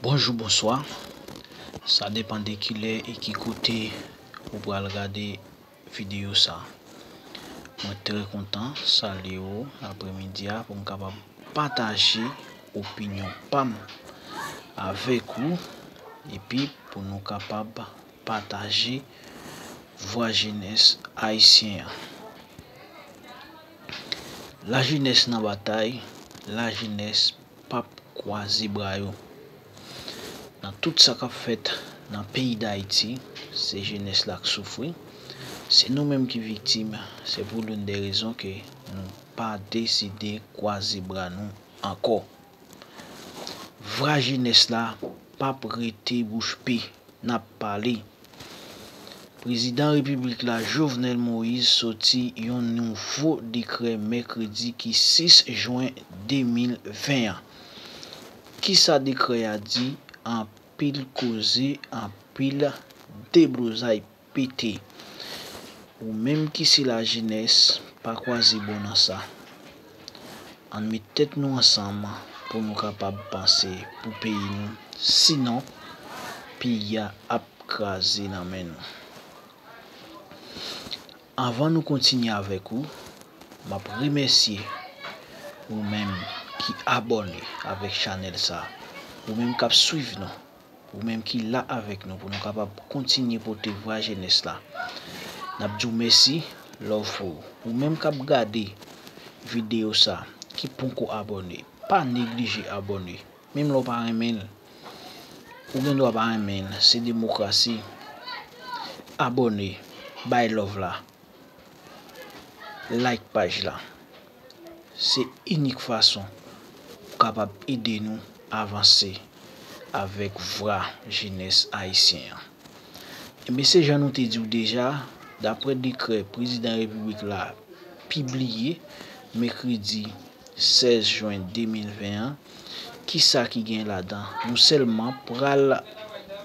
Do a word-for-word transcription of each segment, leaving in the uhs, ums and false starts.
Bonjou, bonswa. Sa depann de kilè e ki kote ou pral gade videyo sa. Mwen trè kontan salye w aprèmidi a pou m kapab pataje opinyon pa m avèk ou epi pou nou kapab pataje vwa jenès ayisyen an. Lajenès nan batay, lajenès p ap kwaze bra yo. Nan tout sa k ap fèt nan peyi Dayiti, se jenès la k soufri. Se nou menm ki viktim. Se pou l'une des raisons ke nou pa deside kwaze bra nou ankò. Vwa jenès la p ap rete bouch be. N ap pale. Prezidan Repiblik la, Jovenel Moïse, soti yon nouvo dekrè mèkredi ki sis jen de mil ven an. Kisa dekrè a di? Anpil koze, anpil deblozay pete. Ou menm ki se lajenès, pa kwaze bò nan sa. Ann met tèt nou ansanm pou nou kapab panse pou peyi nou. Sinon, peyi a ap kraze nan men nou. Anvan nou kontinye avèk ou, m ap remèsye ou menm ki abòne avèk chanèl sa, ou menm k ap swiv nou, ou menm ki la avèk nou pou nou kapab kontinye pote vwa jenès la. N ap di w mèsi, love pou ou. Ou menm k ap gade videyo sa, ki poko abòne, pa neglije abòne. Menm lè w pa renmen l, ou gen dwa pa renmen l, se demokrasi. Abòne, bay love la, like paj la. Se inik fason pou kapab ede nou avanse avèk vwa jenès ayisyen an. Ebyen, se jan nou te di w deja, daprè dekrè prezidan repiblik la pibliye mèkredi sèz jen de mil ven an, kisa ki gen ladan? Nou sèlman pral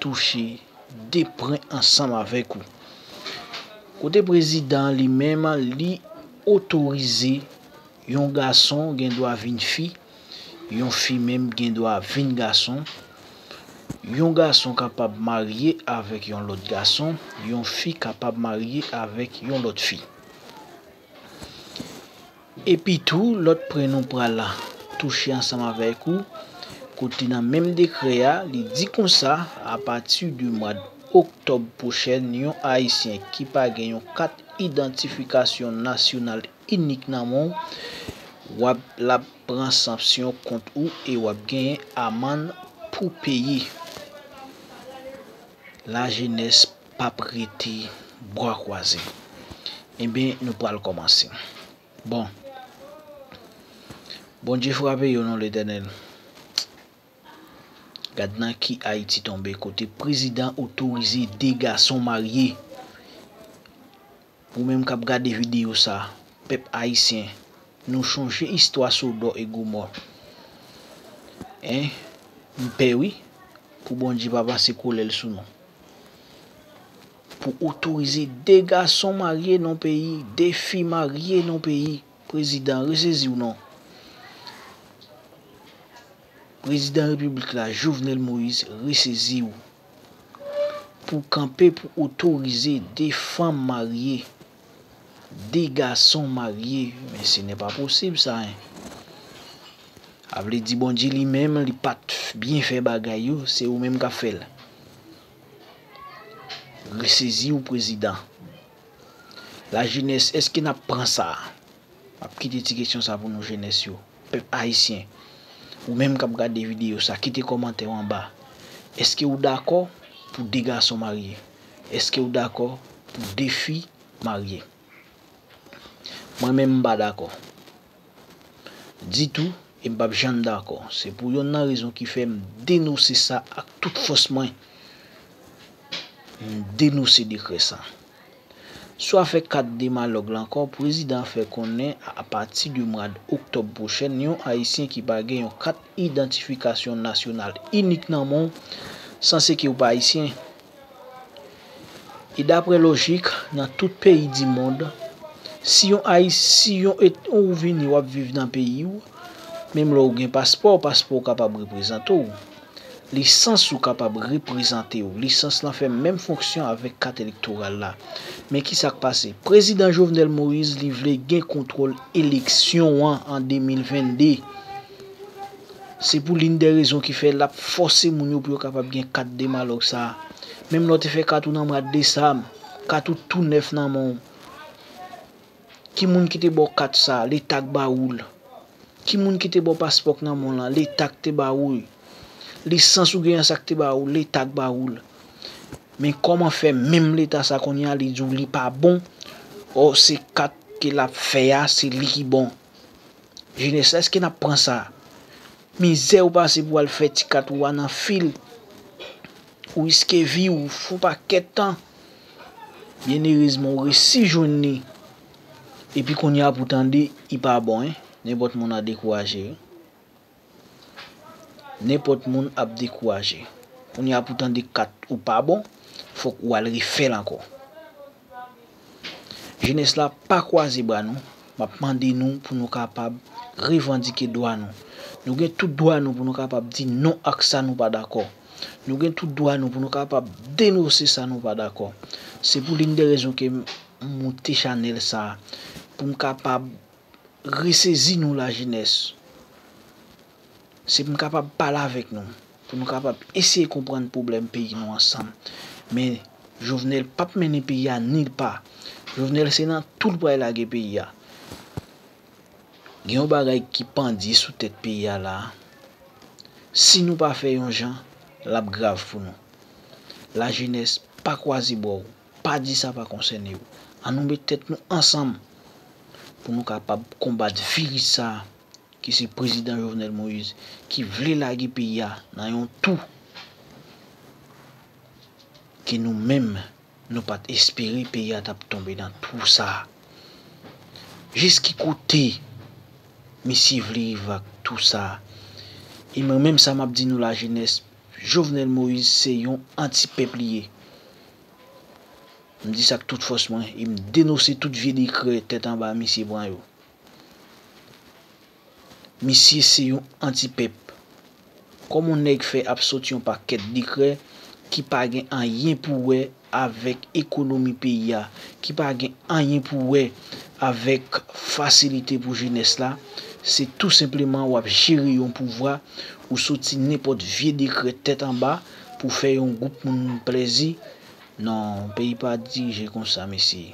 touche de pwen ansanm avèk ou. Kote prezidan an li menm, li otorize yon gason gen dwa vin fi, yon fi menm gen dwa vin gason, yon gason kapab marye avèk yon lòt gason, yon fi kapab marye avèk yon lòt fi. Epi tou, lòt pwen nou pral touche ansanm avèk ou, kote nan menm dekrè a, li di konsa, apati de mwa oktòb pwochèn, yon Ayisyen ki pa gen yon kat idantifikasyon nasyonal inik nan men w, w ap, l ap pran sanksyon kont ou e w ap genyen amann pou peye. Lajenès p ap rete bra kwaze. Ebyen, nou pral kòmanse. Bon. Bondye frape yo non, Letènèl. Gad nan ki Ayiti tonbe, kote prezidan otorize de gason marye. Ou menm k ap gade videyo sa, pèp ayisyen, nou chonje istwa Sodòm e Gomò. Hein? M pè wi, pou Bondye pa pase kolè l sou nou. Pou otorize de gason marye nan peyi, de fi marye nan peyi, prezidan, resezi w non. Prezidan repiblik la, Jovenel Moïse, resezi w. Pou kanpe pou otorize de fanm marye, de gason marye, men se nè pa posib sa, hein. A vle di Bondye li menm, li pa t byen fè bagay yo, se ou menm k ap fè l. Resezi w, prezidan. Lajenès, èske n ap pran sa? M ap kite ti kesyon sa pou nou, jenès yo. Pèp ayisyen, ou menm k ap gade videyo sa, kite kòmantè w anba. Èske w dakò pou de gason marye? Èske w dakò pou de fi marye? Mwen menm, m pa dakò ditou, e m p ap janm dakò. Se pou yonn nan rezon ki fè m denonse sa ak tout fòs mwen. M denonse dekrè sa. Sou afè kat de malòg la ankò, prezidan an fè konnen apati de mwa oktòb pwochèn, yon Ayisyen ki pa gen yon kat idantifikasyon nasyonal inik nan men w, sanse ke w pa Ayisyen. E daprè lojik, nan tout peyi di mond, si yon Ayis-, si yon et-, ou vini, w ap viv nan peyi w, menm lè w gen paspò, paspò w kapab reprezante w. Lisans ou kapab reprezante w. Lisans lan fè menm fonksyon avèk kat elektoral la. Men ki sa k pase? Prezidan Jovenel Moïse, li vle gen kontwòl eleksyon an an de mil venn de. Se pou l'une des raisons ki fè l ap fòse moun yo pou yo kapab gen kat de Maroc sa a. Menm lè w te fè kat ou nan mwa desam, kat ou tou nèf nan men w. Ki moun ki te ba w kat sa a? Leta k ba ou l. Ki moun ki te ba w paspò k nan men w lan? Leta k te ba ou l. Lisans ou genyen sa k te ba ou l, Leta k ba ou l. Men kòman fè menm Leta sa kounye a li di w li pa bon? Ò, se kat ke l ap fè a, se li ki bon. Jenès la, èske n ap pran sa? Mizè ou pase pou al fè ti kat ou a nan fil. Ou riske vi w, fon pakèt tan. Byenerezman, ou resi jwenn li. Epi kounye a pou tande, li pa bon, en. Nenpòt moun ap dekouraje, wi. Nenpòt moun ap dekouraje. Kounye a pou tande kat ou pa bon, fòk ou al refè l ankò. Jenès la, pa kwaze bra nou. M ap mande nou pou nou kapab revandike dwa nou. Nou gen tout dwa nou pou nou kapab di non ak sa nou pa dakò. Nou gen tout dwa nou pou nou kapab denonse sa nou pa dakò. Se pou l'une des raisons ke m moute chanèl sa a, pou m kapab resezi nou, lajenès. Se pou m kapab pale avèk nou, pou nou kapab eseye konprann pwoblèm peyi nou ansanm. Men Jovenel p ap mennen peyi a nil pa. Jovenel se nan twou l pral lage peyi a. Gen yon bagay ki pandye sou tèt peyi a la a. Si nou pa fè yon jan, l ap grav pou nou. Lajenès, pa kwaze bra w. Pa di sa pa konsène w. Ann nou met tèt nou ansanm pou nou kapab konbat viris sa a, ki se prezidan Jovenel Moïse, ki vle lage peyi a nan yon twou ke nou menm, nou pa t espere peyi a t ap tonbe nan twou sa a. Jis ki kote misye vle rive ak twou sa a? E mwen menm sa m ap di nou lajenès, Jovenel Moïse se yon antipèp li ye. M di sa ak tout fòs mwen, e m denonse tout vye dekrè tèt anba misye pran yo. Misye se yon antipèp. Kòman yon nèg fè ap soti yon pakèt dekrè ki pa gen anyen pou wè avèk ekonomi peyi a, ki pa gen anyen pou wè avèk fasilite pou jenès la? Se tou senpleman w ap jere yon pouvwa, ou soti nenpòt vye dekrè tèt anba pou fè yon gwoup moun plèzi. Non, peyi pa dirije konsa, mesye.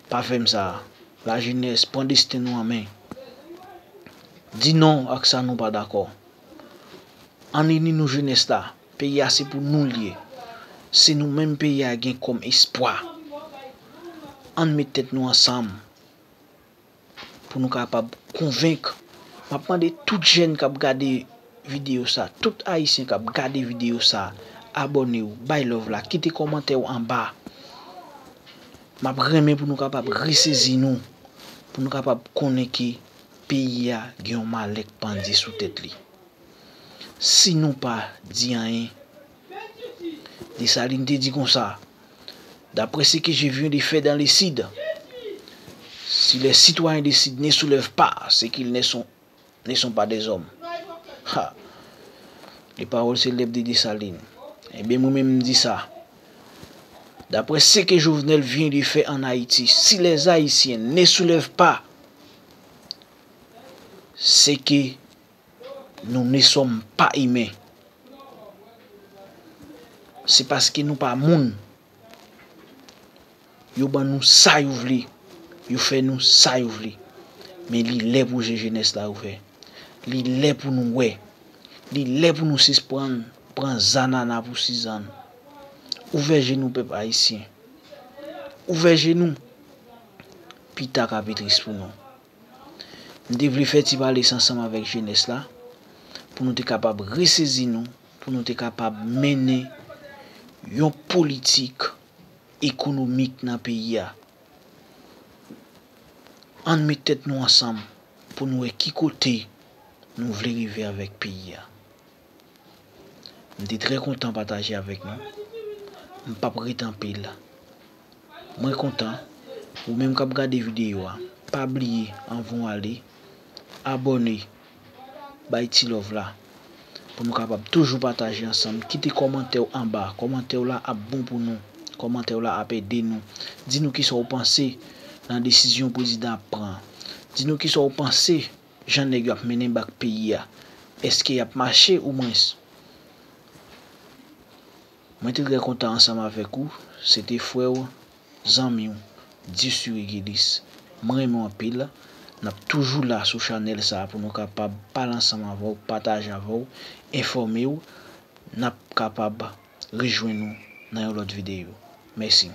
Pa fè m sa. Lajenès, pran desten nou an men. Di non ak sa nou pa dakò. Ann ini nou, jenès la. Peyi a se pou nou l ye. Se nou menm peyi a gen kòm espwa. Ann met tèt nou ansanm pou nou kapab konvenk. M ap mande tout jèn k ap gade videyo sa, tout ayisyen k ap gade videyo sa, abòne w, bay love la, kite kòmantè w anba. M ap renmen pou nou kapab resezi nou, pou nou kapab konnen ke peyi a gen yon malè k pandye sou tèt li. Si nou pa di anyen, Desalin te di konsa, d'après ce que je viens de faire dans le Sud, si les citoyens du Sud ne soulèvent pas, c'est qu'ils ne sont, ne sont pas des hommes. Ha! Les paroles célèbres de Dessalines. Ebyen, mwen menm, m di sa. D'après ce que Jovenel vient de faire en Haïti, si les Haïtiens ne soulèvent pas, c'est que nous ne sommes pas humains. Se paske nou pa moun. Yo ban nou sa yo vle. Yo fè nou sa yo vle. Men li lè pou je jenès la ouvè. Li lè pou nou wè. Li lè pou nou sispann pran zanana pou sizann. Ouvè je nou, pèp ayisyen. Ouvè je nou. Pita ka pi tris pou nou. M te vle fè ti pale sa ansanm avèk jenès la, pou nou te kapab resezi nou, pou nou te kapab mennen yon politik ekonomik nan peyi a. Ann met tèt nou ansanm pou nou wè ki kote nou vle rive avèk peyi a. M te trè kontan pataje avèk nou. M p ap rete anpil. Mwen kontan. Ou menm k ap gade videyo a, pa bliye, anvan w ale, abòne, bay ti love la. pou nou kapab toujou pataje ansanm. Kite kòmantè w anba. Kòmantè w la ap bon pou nou. Kòmantè w la ap ede nou. Di nou kisa w panse nan desizyon prezidan ap pran. Di nou kisa w panse jan nèg yo ap mennen bak peyi a. Èske y ap mache ou mwens? Mwen te trè kontan ansanm avèk ou. Se te frè w, zanmi w, Disuri Gilis. Mwen renmen w anpil. N ap toujou la sou chanèl sa a pou nou kapab pale ansanm avè w, pataje avè w, enfòme w. N ap kapab rejwenn ou nan yon lòt videyo. Mèsi.